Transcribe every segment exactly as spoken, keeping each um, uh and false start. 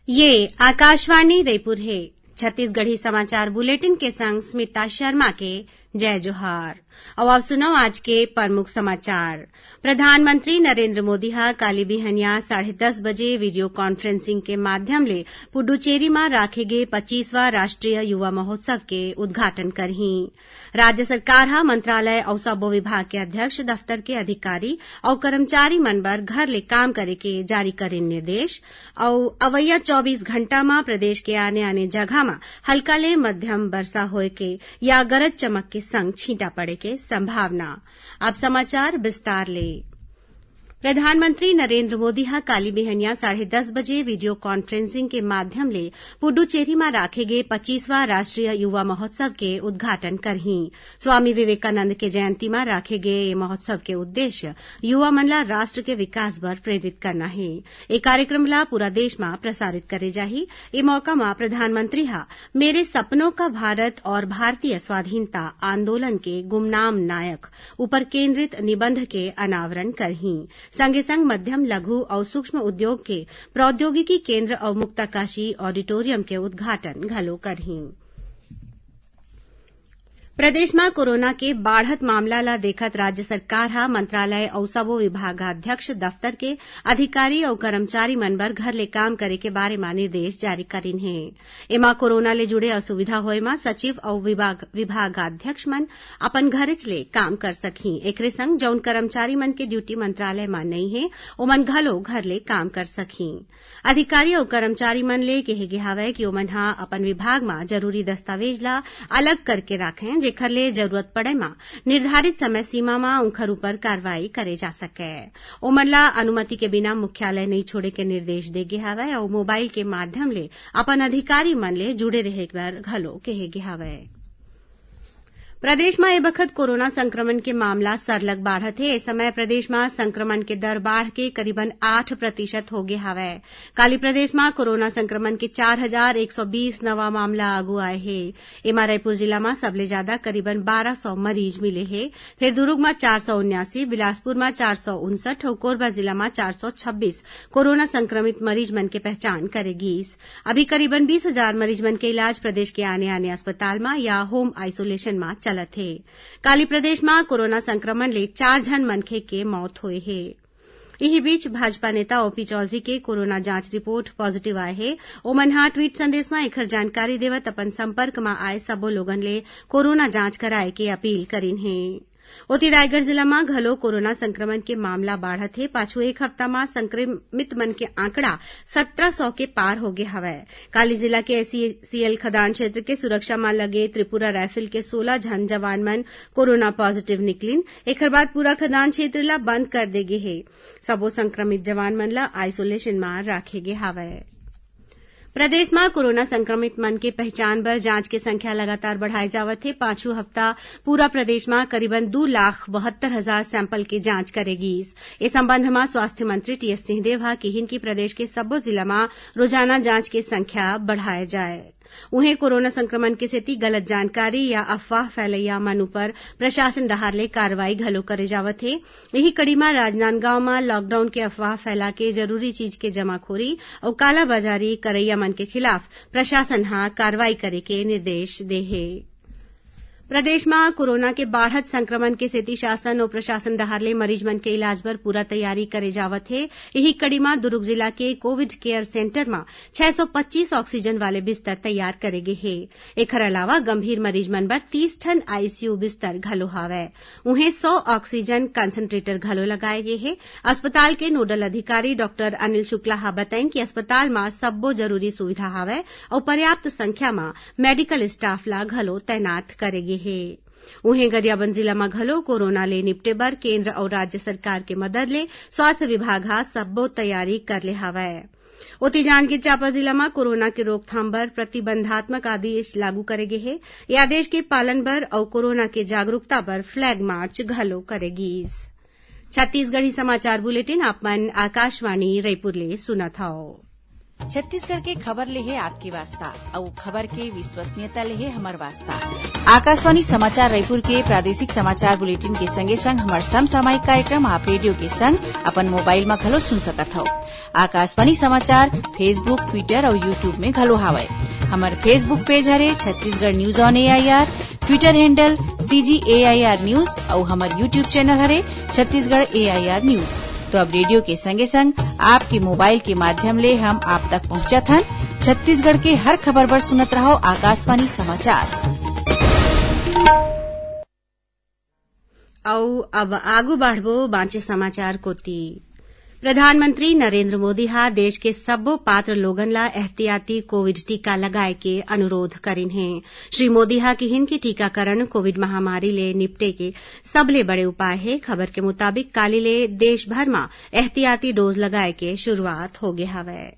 ये आकाशवाणी रईपुर हे। छत्तीसगढ़ी समाचार बुलेटिन के संग स्मिता शर्मा के जय जोहार। अउ अब सुनव आज के प्रमुख समाचार। प्रधानमंत्री नरेंद्र मोदी ह काली बिहनिया साढ़े दस बजे वीडियो कॉन्फ्रेंसिंग के माध्यम ले पुडुचेरी म राखे गे पच्चीसवां राष्ट्रीय युवा महोत्सव के उद्घाटन करही। राज्य सरकार ह मंत्रालय अउ सब्बो विभाग के अध्यक्ष, दफ्तर के अधिकारी अउ कर्मचारी मन बर घर ले काम करे के जारी करिन निर्देश। अउ अवइया चौबीस घंटा म प्रदेश के आने-आने जगह म हल्का ले मध्यम बरसा होए के या गरज चमक के संग छींटा पड़े के संभावना। अब समाचार विस्तार ले। प्रधानमंत्री नरेंद्र मोदी ह काली बिहनिया साढ़े दस बजे वीडियो कॉन्फ्रेंसिंग के माध्यम ले पुडुचेरी म राखे गे पच्चीसवां राष्ट्रीय युवा महोत्सव के उद्घाटन करही। स्वामी विवेकानंद के जयंती म राखे गे ये महोत्सव के उद्देश्य युवा मन ला राष्ट्र के विकास बर प्रेरित करना हे। ए कार्यक्रम ला पूरा देश म प्रसारित करे जाही। ए मौका म प्रधानमंत्री ह मेरे सपनों का भारत और भारतीय स्वाधीनता आंदोलन के गुमनाम नायक ऊपर केंद्रित निबंध के अनावरण करही। संगे संग मध्यम, लघु अउ सूक्ष्म उद्योग के प्रौद्योगिकी केंद्र अउ मुक्ताकाशी ऑडिटोरियम के उद्घाटन घलो करही। प्रदेश म कोरोना के बाढ़त मामला ल देखत राज्य सरकार ह मंत्रालय अउ सबो विभागाध्यक्ष दफ्तर के अधिकारी अउ कर्मचारी मन बर घर ले काम करे के बारे म निर्देश जारी करिन हे। एमा कोरोना ले जुड़े असुविधा होए म सचिव अउ विभाग, विभागाध्यक्ष मन अपन घरेच ले काम कर सकही। एकरे संग जउन कर्मचारी मन के ड्यूटी मंत्रालय म नइ हे, ओमन घलो घर ले काम कर सकही। अधिकारी अउ कर्मचारी मन ले केहे गे हवय कि ओमन ह अपन विभाग म जरूरी दस्तावेज ल अलग करके राखें, जेखर ले जरूरत पड़े म निर्धारित समय सीमा म उंखर ऊपर कार्रवाई करे जा सकय। ओमन ल अनुमति के बिना मुख्यालय नइ छोड़े के निर्देश दे गे हवय अउ मोबाइल के माध्यम ले अपन अधिकारी मन ले जुड़े रहे बर घलो केहे गे हवय। प्रदेश म ए बखत कोरोना संक्रमण के मामला सरलग बाढ़त हे। ए समय प्रदेश म संक्रमण के दर बाढ़ के करीबन आठ प्रतिशत हो गे हवय। काली प्रदेश म कोरोना संक्रमण के चार हजार एक सौ बीस नवा मामला आगू आए हे। एमा रायपुर जिला म सबले जादा करीबन बारह सौ मरीज मिले हे। फेर दुरूग म चार सौ उन्यासी, बिलासपुर म चार सौ उनसठ अउ कोरबा जिला म चार सौ छब्बीस कोरोना संक्रमित मरीज मन के पहचान करे गीस। अभी करीबन बीस हजार मरीज मन के इलाज प्रदेश के आने-आने अस्पताल म या होम आइसोलेशन म चलत हे। काली प्रदेश म कोरोना संक्रमण ले चार झन मनखे के मौत होए हे। इही बीच भाजपा नेता ओपी चौधरी के कोरोना जांच रिपोर्ट पॉजिटिव आए हे। ओमन ह ट्वीट संदेश म एखर जानकारी देवत अपन संपर्क म आए सबो लोगन ले कोरोना जांच कराए के अपील करिन हे। ओती रायगढ़ जिला म घलो कोरोना संक्रमण के मामला बाढ़त हे। पाछू एक हफ्ता म संक्रमित मन के आंकड़ा सत्रह सौ के पार हो गे हवय। काली जिला के एसईसीएल खदान क्षेत्र के सुरक्षा म लगे त्रिपुरा राइफल के सोलह झन जवान मन कोरोना पॉजिटिव निकलिन। एखर बाद पूरा खदान क्षेत्र ल बंद कर दे गे हे। सबो संक्रमित जवान मन ल आइसोलेशन म राखे गे हवय। प्रदेश म कोरोना संक्रमित मन के पहचान बर जांच के संख्या लगातार बढ़ाए जावत हे। पाछू हफ्ता पूरा प्रदेश म करीबन दू लाख बहत्तर हजार सैंपल के जांच करे गीस। ए संबंध म स्वास्थ्य मंत्री टीएस सिंहदेव ह किहिन कि प्रदेश के सब्बो जिला म रोजाना जांच के संख्या बढ़ाए जाए। उहें, कोरोना संक्रमण के सेती गलत जानकारी या अफवाह फैलइया मन ऊपर प्रशासन डहार ले कार्रवाई घलो करे जावत हे। इही कड़ी म राजनांदगांव म लॉकडाउन के अफवाह फैला के जरूरी चीज के जमाखोरी अउ कालाबाजारी करइया मन के खिलाफ प्रशासन ह कार्रवाई करे के निर्देश दे हे। प्रदेश म कोरोना के बाढ़त संक्रमण के सेती शासन अउ प्रशासन डहार ले मरीज मन के इलाज बर पूरा तैयारी करे जावत हे। इही कड़ी म दुरूग जिला के कोविड केयर सेंटर म छह सौ पच्चीस ऑक्सीजन वाले बिस्तर तैयार करे गे हे। एखर अलावा गंभीर मरीज मन बर तीस ठन आईसीयू बिस्तर घलो हावय। उहें, सौ ऑक्सीजन कंसंट्रेटर घलो लगाए गे हे। अस्पताल के नोडल अधिकारी डॉक्टर अनिल शुक्ला ह बताइन कि अस्पताल म सब्बो जरूरी सुविधा हावय अउ पर्याप्त संख्या म मेडिकल स्टाफ ला घलो तैनात करे गे हे। उहें, गरियाबंद जिला म घलो कोरोना ले निपटे बर केंद्र अउ राज्य सरकार के मदद ले स्वास्थ्य विभाग ह सब्बो तैयारी कर ले हावय। ओती, जांजगीर चांपा जिला म कोरोना के रोकथाम बर प्रतिबंधात्मक आदेश लागू करे गे हे। ये आदेश के पालन बर अउ कोरोना के जागरूकता बर फ्लैग मार्च घलो करे गीस। छत्तीसगढ़ी समाचार बुलेटिन आप मन आकाशवाणी रईपुर ले सुनत हव। छत्तीसगढ़ के खबर ले हे आपके वास्ता, अउ खबर के विश्वसनीयता ले हे हमर वास्ता। आकाशवाणी समाचार रायपुर के प्रादेशिक समाचार बुलेटिन के संगे संग हमर समसामयिक कार्यक्रम आप रेडियो के संग अपन मोबाइल म घलो सुन सकत हव। आकाशवाणी समाचार Facebook, Twitter अउ YouTube में घलो हावय। हमर Facebook पेज हरे Chhattisgarh news on AIR, Twitter handle CG AIR news अउ हमर YouTube चैनल हरे छत्तीसगढ़ एआईआर न्यूज। तो अब रेडियो के संगे संग आपके मोबाइल के माध्यम ले हम आप तक पहुंचत हन। छत्तीसगढ़ के हर खबर बर सुनत रहव आकाशवाणी समाचार। अउ अब आगू बढ़बो बांचे समाचार कोति। प्रधानमंत्री नरेंद्र मोदी ह देश के सब्बो पात्र लोगन ला एहतियाती कोविड टीका लगाए के अनुरोध करिन हे। श्री मोदी ह किहिन कि टीकाकरण कोविड महामारी ले निपटे के सबले बड़े उपाय हे। खबर के मुताबिक, काली ले देश भर म एहतियाती डोज लगाए के शुरुआत होगे हवय।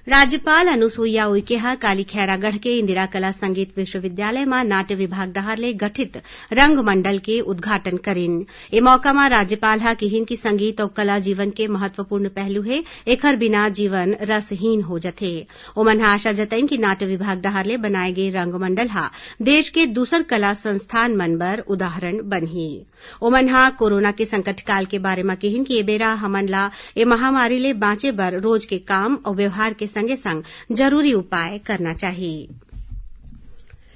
राज्यपाल अनुसुईया उइके ह काली खैरागढ़ के इंदिरा कला संगीत विश्वविद्यालय म नाट्य विभाग डहार ले गठित रंगमंडल के उद्घाटन करिन। ए मौका म राज्यपाल ह किहिन कि संगीत अउ कला जीवन के महत्वपूर्ण पहलू हे, एखर बिना जीवन रसहीन हो जथे। ओमन ह आशा जतइन कि नाट्य विभाग डहार ले बनाए गे रंगमंडल ह देश के दूसर कला संस्थान मन बर उदाहरण बनही। ओमन ह कोरोना के संकट काल के बारे म किहिन कि ए बेरा हमन ला ए महामारी ले बांचे बर रोज के काम अउ व्यवहार के संगे संग जरूरी उपाय करना चाही।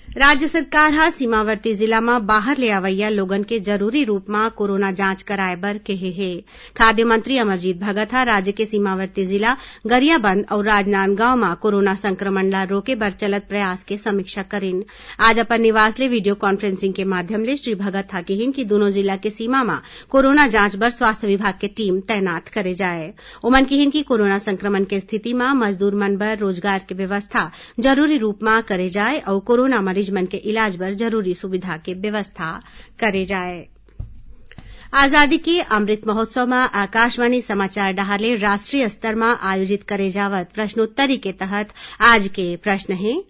राज्य सरकार ह सीमावर्ती जिला म बाहर ले अवइया लोगन के जरूरी रूप म कोरोना जांच कराए बर केहे हे। खाद्य मंत्री अमरजीत भगत ह राज्य के सीमावर्ती जिला गरियाबंद अउ राजनांदगांव म कोरोना संक्रमण ला रोके बर चलत प्रयास के समीक्षा करिन। आज अपन निवास ले वीडियो कॉन्फ्रेंसिंग के माध्यम ले श्री भगत ह किहिन कि दूनों जिला के सीमा म कोरोना जांच बर स्वास्थ्य विभाग के टीम तैनात करे जाए। ओमन किहिन कि कोरोना संक्रमण के स्थिति म मजदूर मन बर रोजगार के व्यवस्था जरूरी रूप म करे जाए अउ कोरोना मरीज मन के इलाज बर जरूरी सुविधा के व्यवस्था करे जाए। आजादी के अमृत महोत्सव म आकाशवाणी समाचार डहार ले राष्ट्रीय स्तर म आयोजित करे जावत प्रश्नोत्तरी के तहत आज के प्रश्न हे,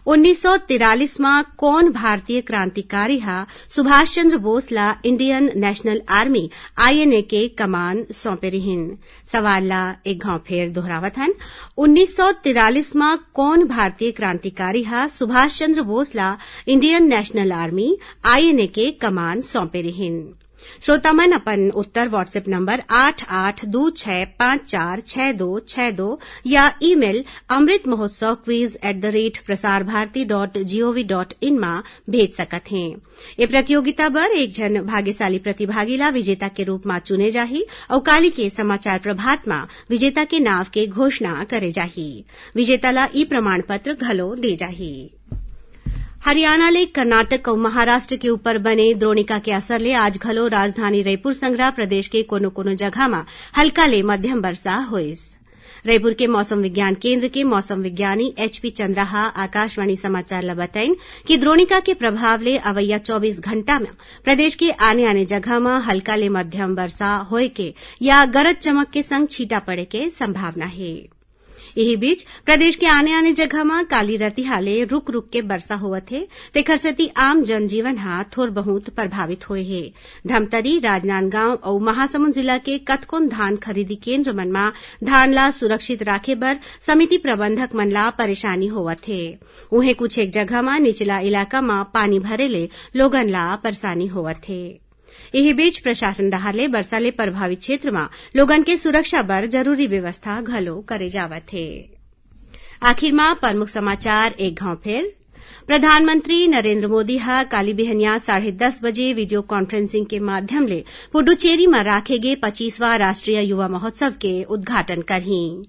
उन्नीस सौ तिरालीस म कोन भारतीय क्रांतिकारी ह सुभाष चंद्र बोस ला इंडियन नेशनल आर्मी, आईएनए, के कमान सौंपे रिहिन? सवाल ला एक घांव फेर दोहरावत हन, उन्नीस सौ तिरालीस म कोन भारतीय क्रांतिकारी ह सुभाष चंद्र बोस ला इंडियन नेशनल आर्मी, आईएनए, के कमान सौंपे रिहिन? श्रोता मन अपन उत्तर WhatsApp नंबर आठ आठ दू छह पाँच चार छह दो छह दो या ईमेल amritmahotsavquiz@prasarvarti.gov.in म भेज सकत हें। ए प्रतियोगिता बर एक झन भाग्यशाली प्रतिभागी ला विजेता के रूप म चुने जाही अउ काली के समाचार प्रभात म विजेता के नाव के घोषणा करे जाही। विजेता ला ई प्रमाण पत्र घलो दे जाही। हरियाणा ले कर्नाटक अउ महाराष्ट्र के ऊपर बने द्रोणिका के असर ले आज घलो राजधानी रईपुर संघरा प्रदेश के कोनो-कोनो जगह म हल्का ले मध्यम वर्षा होइस। रईपुर के मौसम विज्ञान केंद्र के मौसम विज्ञानी एचपी चंद्रा ह आकाशवाणी समाचार ल बताइन कि द्रोणिका के प्रभाव ले अवइया चौबीस घंटा म प्रदेश के आने-आने जगह म हल्का ले मध्यम वर्षा होए के या गरज चमक के संग छींटा पड़े के संभावना हे। इही बीच, प्रदेश के आने-आने जगह म काली रतिहा ले रुक-रुक के बरसा होवत हे, तेखर सेती आम जनजीवन ह थोर बहुत प्रभावित होए हे। धमतरी, राजनांदगांव अउ महासमुंद जिला के कतकोन धान खरीदी केंद्र मन म धान ला सुरक्षित राखे बर समिति प्रबंधक मन ला परेशानी होवत हे। उहें, कुछ एक जगह म निचला इलाका म पानी भरे ले लोगन ला परेशानी होवत हे। इही बीच, प्रशासन डहार ले बरसा ले प्रभावित क्षेत्र म लोगन के सुरक्षा बर जरूरी व्यवस्था घलो करे जावत हे। आखिर म प्रमुख समाचार एक घांव फेर। प्रधानमंत्री नरेंद्र मोदी ह काली बिहनिया साढ़े दस बजे वीडियो कॉन्फ्रेंसिंग के माध्यम ले पुडुचेरी म राखे गे पच्चीसवां राष्ट्रीय युवा महोत्सव के उद्घाटन करही।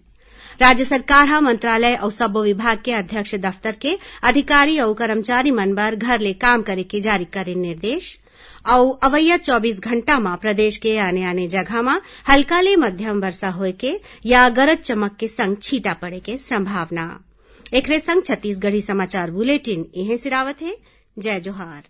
राज्य सरकार ह मंत्रालय अउ सब्बो विभाग के अध्यक्ष दफ्तर के अधिकारी अउ कर्मचारी मन बर घर ले काम करे के जारी करे निर्देश। अउ अवइया चौबीस घंटा म प्रदेश के आने-आने जगह म हल्का ले मध्यम वर्षा होए के या गरज चमक के संग छींटा पड़े के संभावना। एकरे संग छत्तीसगढ़ी समाचार बुलेटिन इहें सिरावत हे। जय जोहार।